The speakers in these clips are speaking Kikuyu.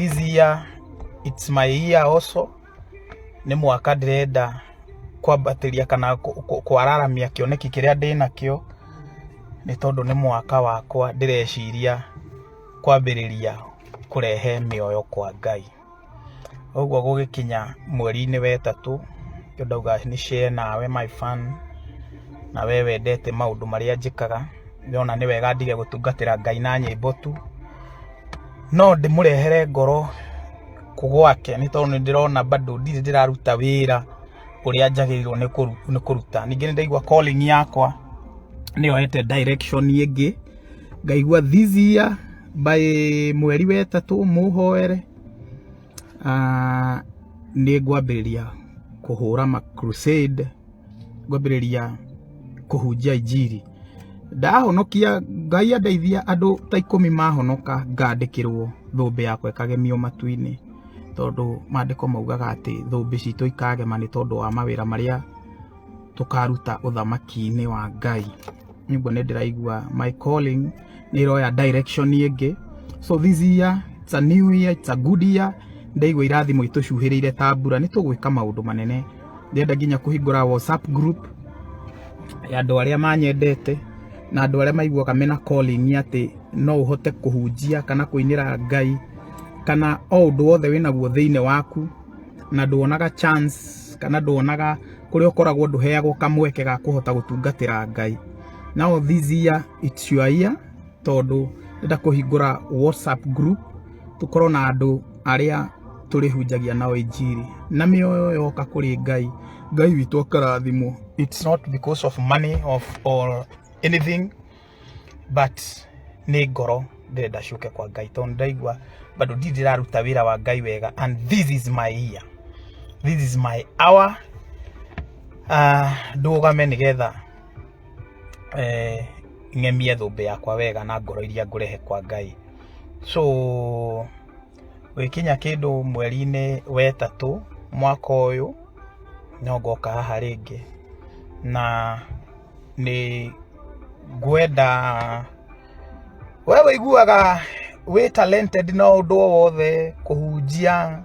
This year, it's my year also. Nĩ mwaka ndĩrenda kwambatĩria kana kwararamia kĩoneki kĩrĩa ndĩnakĩo, nĩ tondũ nĩ mwaka wakwa ndĩreciria kwambĩrĩria kũrehe mĩoyo kwa Ngai. Ũguo gũgĩkinya mweri-inĩ wa ĩtatũ, nĩkĩo ndauga nĩ share nawe, my fan, na we wendete maũndũ marĩa njĩkaga. Ndĩrona nĩ wega ndige gũtungatĩra Ngai na nyĩmbo tu, no ndĩmũrehere ngoro gwake, nĩ tondũ nĩ ndĩrona bado ndirĩ ndĩraruta wĩra ũrĩa njagĩrĩirwo nĩ kũruta. Ningĩ nĩ ndaigua calling yakwa nĩ yoete direction ĩngĩ, ngaigua this year by mweri wa ĩtatũ, mũhoere, nĩ ngwambĩrĩria kũhũra ma crusade, ngwambĩrĩria kũhunjia injiri. Ndahonokia, Ngai andeithia, andũ ta 10 mahonoka, ngandĩkĩrwo thũmbĩ yakwa ĩkagemio matu-inĩ, tondũ maandĩko maugaga atĩ thũmbĩ citũ ikagema nĩ tondũ wa mawĩra marĩa tũkaruta ũthamaki-inĩ wa Ngai. Nĩguo nĩ ndĩraigua my calling nĩ ĩroya direction ĩngĩ. So this year, it's a new year, it's a good year. Ndaigua irathimo itũcuhĩrĩire ta mbura, nĩ tũgwĩka maũndũ manene. Ndĩrenda nginya kũhingũra WhatsApp group ya andũ arĩa manyendete na andũ arĩa maiguaga mena calling atĩ no ũhote kũhunjia kana kũinĩra Ngai kana o ũndũ wothe wĩnaguo thĩinĩ waku na nduonaga chance kana nduonaga kũrĩa ũkoragwo, ndũheagwo kamweke ga kũhota gũtungatĩra Ngai. Now this year, it's your year, tondũ ndĩrenda kũhingũra WhatsApp group, tũkorwo na andũ arĩa tũrĩhunjagia nao injiri, na mĩoyo yoka kũrĩ Ngai, Ngai witũ akarathimwo. It's not because of money of or anything, but nĩ ngoro ndĩrenda ciũke kwa Ngai, tondũ ndaigua bado ndirĩ ndĩraruta wĩra wa Ngai wega. And this is my year, this is my hour, ndũgame nĩgetha ng'emie thũmbĩ yakwa wega na ngoro iria ngũrehe kwa Ngai. So gwĩkinya kĩndũ mweri-inĩ wa ĩtatũ mwaka ũyũ, no ngoka haha rĩngĩ na nĩ ngwenda we wĩiguaga wĩ talented na ũndũ o wothe, kũhunjia,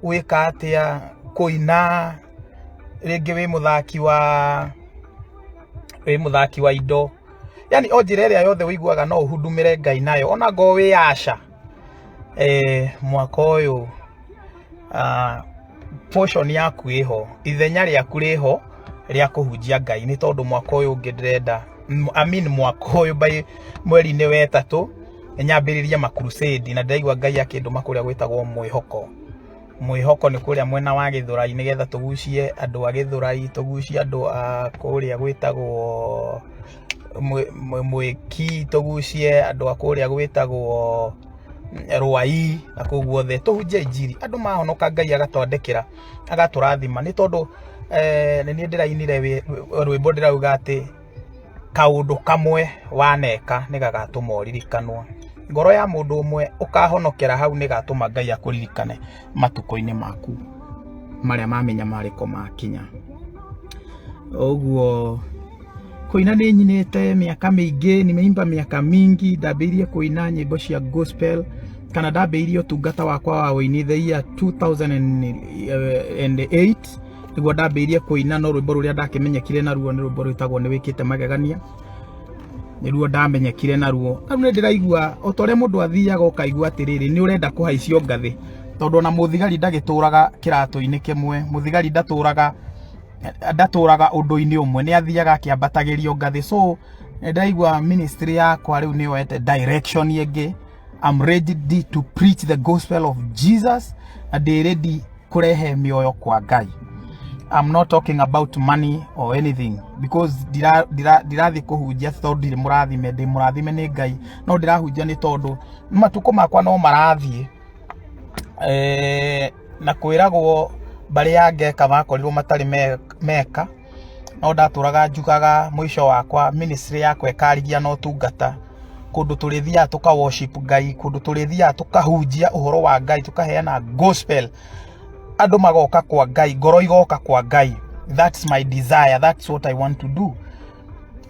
gwĩka atĩa, kũina, rĩngĩ wĩ mũthaki wa indo, yani o njĩra ĩrĩa yothe wĩiguaga no ũhudumĩre Ngai nayo, ona ngorwo wĩ aca, mwaka ũyũ portion yaku ĩho, ithenya rĩaku rĩho rĩa kũhunjia Ngai, nĩ tondũ mwaka ũyũ ũngĩ ndĩrenda, I mean, mwaka ũyũ by mweri-inĩ wa ĩtatũ nyambĩrĩrie ma crusade, na ndĩraigua Ngai akĩndũma kũrĩa gwĩtagwo Mwĩhoko. Mwĩhoko nĩ kũrĩa mwena wa Gĩthũrai, nĩgetha tũgucie andũ a Gĩthũrai, tũgucie andũ a kũrĩa gwĩtagwo Mwĩki, tũgucie andũ a kũrĩa gwĩtagwo Rwai na kũu guothe, tũhunjie injiri. Andũ mahonoka, Ngai agatwandĩkĩra, agatũrathima, nĩ tondũ nĩ niĩ ndĩrainire rwĩmbo ndĩrauga atĩ kaũndũ kamwe waneka nĩ gagatũma ũririkanwo. Ngoro ya mũndũ ũmwe ũkahonokera hau nĩ gatũma Ngai akũririkane matukũ-inĩ maku marĩa ma mĩnyamarĩko makinya. Ũguo kũina nĩ nyinĩte mĩaka mĩingĩ, nimeimba miaka mingi. Ndambĩrĩirie kũina nyĩmbo cia gospel kana ndambĩrĩirie ũtungata wakwa wa ũini the year 2008, nĩguo ndambĩrĩirie kũina. No rwĩmbo rũrĩa ndakĩmenyekire naruo nĩ rwĩmbo rwĩtagwo "Nĩ Wĩkĩte Magegania", nĩruo ndamenyekire naruo. Rĩu nĩ ndĩraigua o ta ũrĩa mũndũ athiaga ũkaigua atĩrĩrĩ, nĩ ũrenda kũhaicio ngathĩ, tondũ ona mũthigari ndagĩtũraga kĩratũ-inĩ kĩmwe, mũthigari ndatũraga ũndũ-inĩ ũmwe, nĩ athiaga akĩambatagĩrio ngathĩ. So nĩ ndaigua ministry yakwa rĩu nĩ yoete direction ĩngĩ. I'm ready to preach the gospel of Jesus na ndĩ ready kũrehe mĩoyo kwa Ngai. I'm not talking about money or anything, because ndirathiĩ kũhunjia tondũ ndirĩ mũrathime, ndĩ mũrathime nĩ Ngai, no ndĩrahunjia nĩ tondũ matukũ makwa no marathiĩ, na kwĩragwo mbarĩ ya Ngeka makorirwo matarĩ meka, no ndatũraga njugaga mũico wakwa ministry yakwa ĩkarigia na ũtungata kũndũ tũrĩthiaga tũka worship Ngai, kũndũ tũrĩthiaga tũkahunjia ũhoro wa Ngai, tũkaheana gospel, andũ magoka kwa Ngai, ngoro igoka kwa Ngai. That's my desire, that's what I want to do.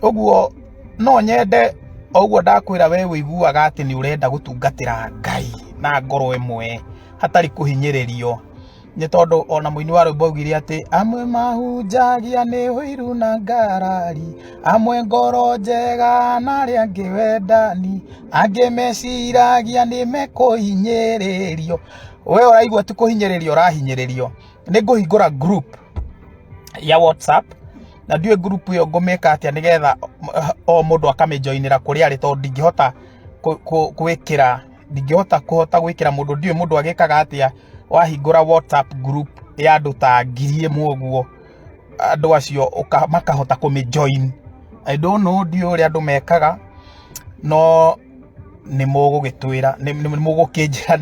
Ũguo no nyende o ũguo ndakwĩra, we wĩiguaga atĩ nĩ ũrenda gũtungatĩra Ngai. Na ngoro ĩmwe hatarĩ kũhinyĩrĩrio, nĩ tondũ ona mũini wa rwĩmbo augire atĩ amwe mahunjagia nĩ ũiru na ngarari, amwe ngoro njega na arĩa angĩ wendani, angĩ meciragia nĩ mekũhinyĩrĩrio. We ũraigua ti kũhinyĩrĩrio ũrahinyĩrĩrio. Nĩ ngũhingũra group ya WhatsApp, na ndiũĩ group ĩyo ngũmĩka atĩa nĩgetha o mũndũ akamĩjoinĩra kũrĩa arĩ, tondũ ndingĩhota gwĩkĩra, ndingĩhota kũhota gwĩkĩra mũndũ. Ndiũĩ mũndũ agĩkaga atĩa wahingũra WhatsApp group ya andũ ta 1000 ũguo, andũ acio makahota kũmĩ join. I don't know, ndiũĩ ũrĩa andũ mekaga, no nĩ mũgũgĩtwĩra, nĩ mũgũkĩnjĩra,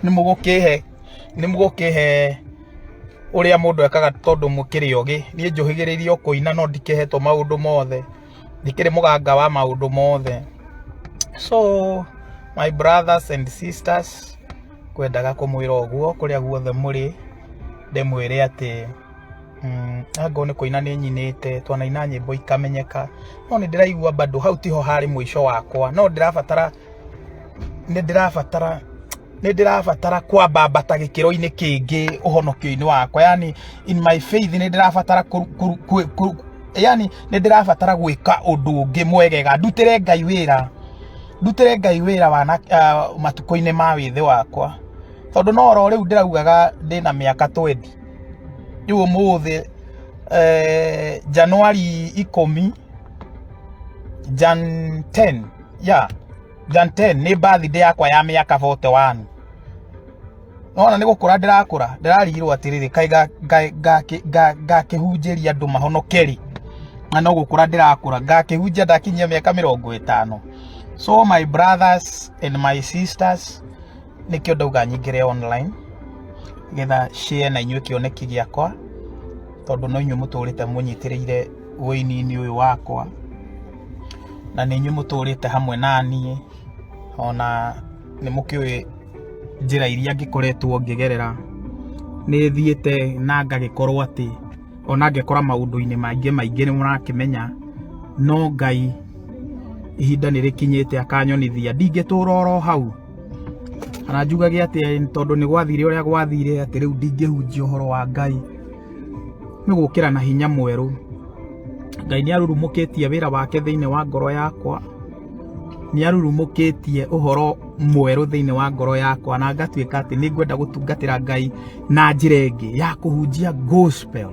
nĩ mũgũkĩhe ũrĩa mũndũ ekaga, tondũ mũkĩrĩ ogĩ. Niĩ njũhĩgĩrĩirie o kũina, no ndikĩhetwo maũndũ mothe, ndikĩrĩ mũganga wa maũndũ mothe. So my brothers and sisters, ngwendaga kũmwĩra ũguo kũrĩa guothe mũrĩ, ndĩmwĩre atĩ angorwo nĩ kũina nĩ nyinĩte, twanaina nyĩmbo ikamenyeka, no nĩ ndĩraigua bado hau tiho harĩ mũico wakwa, no ndĩrabatara nĩ ndĩrabatara nĩ ndĩrabatara kwambambata gĩkĩro-inĩ kĩngĩ ũhonokio-inĩ wakwa, yani in my faith. Nĩ ndĩrabatara yani nĩ ndĩrabatara gwĩka ũndũ ũngĩ mwegega, ndutĩre Ngai wĩra, ndutĩre Ngai wĩra wa matukũ-inĩ ma wĩthĩ wakwa, tondũ no oro rĩu ndĩraugaga ndĩna mĩaka 20. Rĩu ũmũthĩ Januari 10, Jan 10, yeah, Jan 10 nĩ birthday yakwa ya mĩaka 41. Nona nĩ gũkũra ndĩrakũra, ndĩrarigirwo atĩrĩrĩ, kaĩ ngakĩhunjĩria andũ mahonoke rĩ, na no gũkũra ndĩrakũra, ngakĩhunjia ndakinyia mĩaka 50? So my brothers and my sisters, nĩkĩo ndauga nyingĩre online getha share na inyuĩ kĩoneki gĩakwa, tondũ no inyuĩ mũtũrĩte mũnyitĩrĩire ũini-inĩ ũyũ wakwa, na nĩ inyuĩ mũtũrĩte hamwe na niĩ, ona nĩ mũkĩũĩ njĩra iria ngĩkoretwo ngĩgerera. Nĩ thiĩte na ngagĩkorwo atĩ ona ngekora maũndũ-inĩ maingĩ maingĩ, nĩ mũrakĩmenya, no Ngai ihinda nĩ rĩkinyĩte akanyonithia ndingĩtũra oro hau, kana njugage atĩ tondũ nĩ gwathire ũrĩa gwathire atĩ rĩu ndingĩhunjia ũhoro wa Ngai. Nĩ gũkĩra na hinya mwerũ. Ngai nĩ arurumũkĩtie wĩra wake thĩinĩ wa ngoro yakwa, nĩ arurumũkĩtie ũhoro mwerũ thĩinĩ wa ngoro yakwa, na ngatuĩka atĩ nĩ ngwenda gũtungatĩra Ngai na njĩra ĩngĩ ya kũhunjia gospel,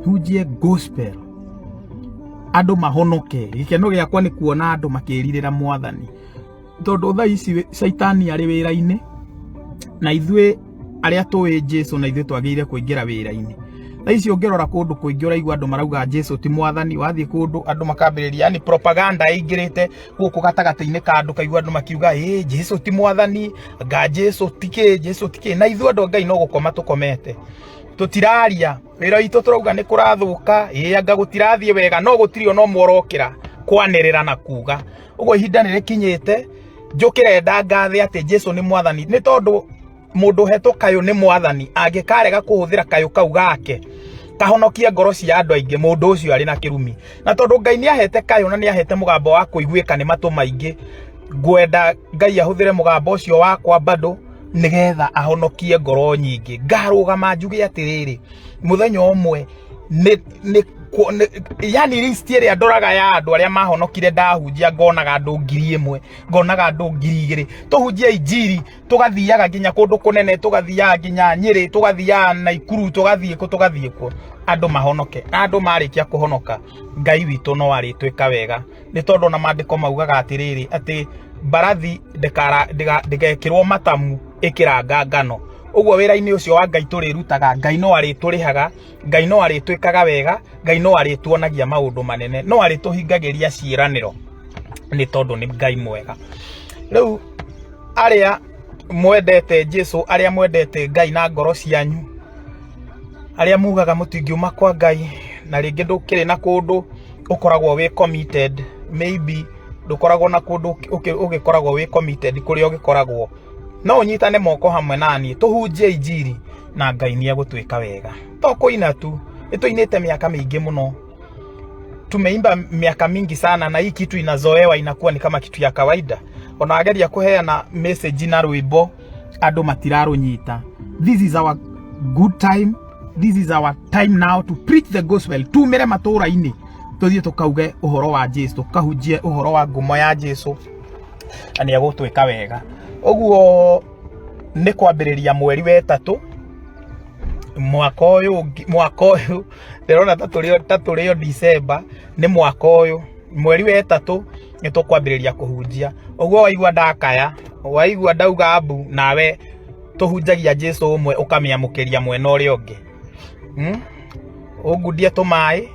hunjie gospel andũ mahonoke. Gĩkeno gĩakwa nĩ kuona andũ makĩrirĩra Mwathani, tondũ thaa ici caitani arĩ wĩra-inĩ, na ithuĩ arĩa tũĩ Jesu na ithuĩ twagĩrĩire kũingĩra wĩra-inĩ. Thaa ici ũngĩrora kũndũ kũingĩ, ũraigua andũ marauga Jesu ti Mwathani. Wathiĩ kũndũ andũ makambĩrĩria, yani propaganda ĩingĩrĩte gũkũ gatagatĩ-inĩ ka andũ, kaigua andũ makiuga ĩ Jesu ti Mwathani, nga Jesu ti kĩ, Jesu ti kĩ. Na ithuĩ andũ a Ngai no gũkoma tũkomete, tũtiraria. Wĩra witũ tũrauga nĩ kũrathũka, ĩ anga gũtirathiĩ wega, no gũtirĩ ona ũmwe ũrokĩra kwanĩrĩra na kuga ũguo. Ihinda nĩ rĩkinyĩte njũkĩre ndangathe atĩ Jesu nĩ Mwathani, nĩ tondũ mũndũ ũhetwo kayũ nĩ Mwathani angĩkarega kũhũthĩra kayũ kau gake kahonokie ngoro cia andũ aingĩ, mũndũ ũcio arĩ na kĩrumi. Na tondũ Ngai nĩ ahete kayũ na nĩ ahete mũgambo wa kũiguĩka nĩ matũ maingĩ, ngwenda Ngai ahũthĩre mũgambo ũcio wakwa bado nĩgetha ahonokie ngoro nyingĩ. Ngarũgama njuge atĩrĩrĩ, mũthenya ũmwe nĩ yani list ĩrĩa ndoraga ya andũ arĩa mahonokire ndahunjia, ngonaga andũ 1000, ngonaga andũ 2000. Tũhunjie injiri, tũgathiaga nginya kũndũ kũnene, tũgathiaga nginya Nyĩrĩ, tũgathiaga Naikuru, tũgathiĩ kũ, tũgathiĩ kũ, andũ mahonoke. Na andũ marĩkia kũhonoka, Ngai witũ no arĩtwĩka wega, nĩ tondũ ona maandĩko maugaga atĩrĩrĩ, atĩ mbarathi ndĩgekĩrwo matamu ĩkĩranga ngano. Ũguo wĩra-inĩ ũcio wa Ngai tũrĩrutaga, Ngai no arĩtũrĩhaga, Ngai no arĩtwĩkaga wega, Ngai no arĩtuonagia maũndũ manene, no arĩtũhingagĩria ciĩranĩro, nĩ tondũ nĩ Ngai mwega. Rĩu arĩa mwendete Jesu, arĩa mwendete Ngai na ngoro cianyu, arĩa mugaga mũtingiuma kwa Ngai, na rĩngĩ ndũkĩrĩ na kũndũ ũkoragwo wĩ committed, maybe ndũkoragwo na kũndũ ũgĩkoragwo wĩ committed kũrĩa ũgĩkoragwo, no ũnyitane moko hamwe na niĩ tũhunjie injiri, na Ngai nĩ egũtwĩka wega. To kũina tu, nĩ tũinĩte mĩaka mĩingĩ mũno, tumeimba miaka mingi sana, na hii kitu inazoewa, inakuwa ni kama kitu ya kawaida. Ona ageria kũheana message na rwĩmbo, andũ matirarũnyita. This is our good time, this is our time now to preach the gospel. Tumĩre matũũra-inĩ, tũthiĩ tũkauge ũhoro wa Jesu, tũkahunjie ũhoro wa ngumo ya Jesu, na nĩ egũtwĩka wega. Ũguo nĩ kwambĩrĩria mweri wa 3 mwaka ũyũ ũngĩ, mwaka ũyũ ndĩrona ta tũrĩ o December, nĩ mwaka ũyũ mweri wa 3 nĩ tũkwambĩrĩria kũhunjia. Ũguo waigua ndakaya, waigua ndauga mbu, nawe tũhunjagia Jesu ũmwe ũkamĩamũkĩria mwena ũrĩa ũngĩ. Ũngundie tũmaĩ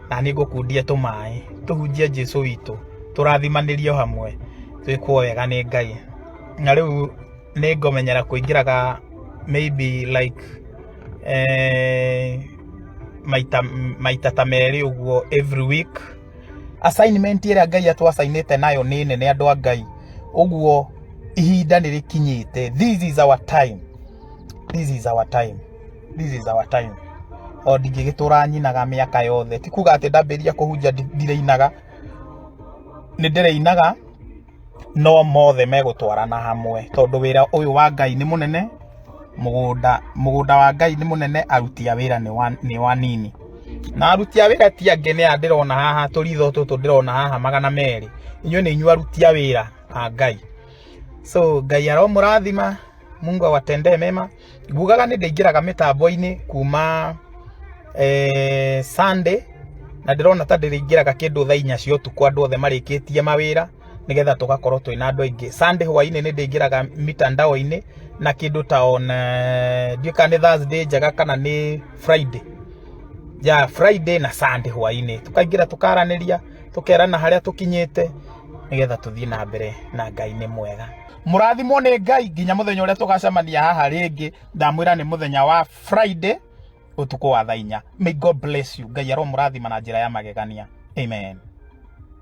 na niĩ ngũkundie tũmaĩ, tũhunjie Jesu witũ, tũrathimanĩrio hamwe, twĩkwo wega nĩ Ngai. Na rĩu nĩ ngũmenyera kũingĩraga maybe like maita ta 2 ũguo every week. Assignment ĩrĩa Ngai atwacainĩte nayo nĩ nene, andũ a Ngai. Ũguo ihinda nĩ rĩkinyĩte. This is our time, this is our time, this is our time. O ndingĩgĩtũra nyinaga mĩaka yothe. Ti kuga atĩ ndambĩrĩria kũhunjia ndirĩinaga, nĩ ndĩrĩinaga, no mothe megũtwarana hamwe, tondũ wĩra ũyũ wa Ngai nĩ mũnene. Mũgũnda wa Ngai nĩ mũnene, aruti a wĩra nĩ wanini. Na aruti a wĩra ti angĩ, nĩ aya ndĩrona haha, tũritho tũtũ ndĩrona haha 200. Inyuĩ nĩ inyuĩ aruti a wĩra a Ngai. So Ngai aromũrathima, Mungu awatendee mema. Ngugaga nĩ ndĩingĩraga mĩtambo-inĩ kuma Sunday, na ndĩrona ta ndĩrĩingĩraga kĩndũ thaa 4 cia ũtukũ, andũ othe marĩkĩtie mawĩra, nĩgetha tũgakorwo twĩna andũ aingĩ. Sunday hwaĩ-inĩ nĩ ndĩingĩraga mitandao-inĩ na kĩndũ ta on ndiũĩ kana nĩ Thursday njega kana nĩ Friday. Ya Friday na Sunday hwaĩ-inĩ tũkaingĩra, tũkaranĩria, tũkerana harĩa tũkinyĩte, nĩgetha tũthiĩ na mbere, na Ngai nĩ mwega. Mũrathimwo nĩ Ngai nginya mũthenya ũrĩa tũgacemania haha rĩngĩ. Ndamwĩra nĩ mũthenya wa Friday ũtukũ wa thaa 4. May God bless you. Ngai aromũrathima na njĩra ya magegania. Amen.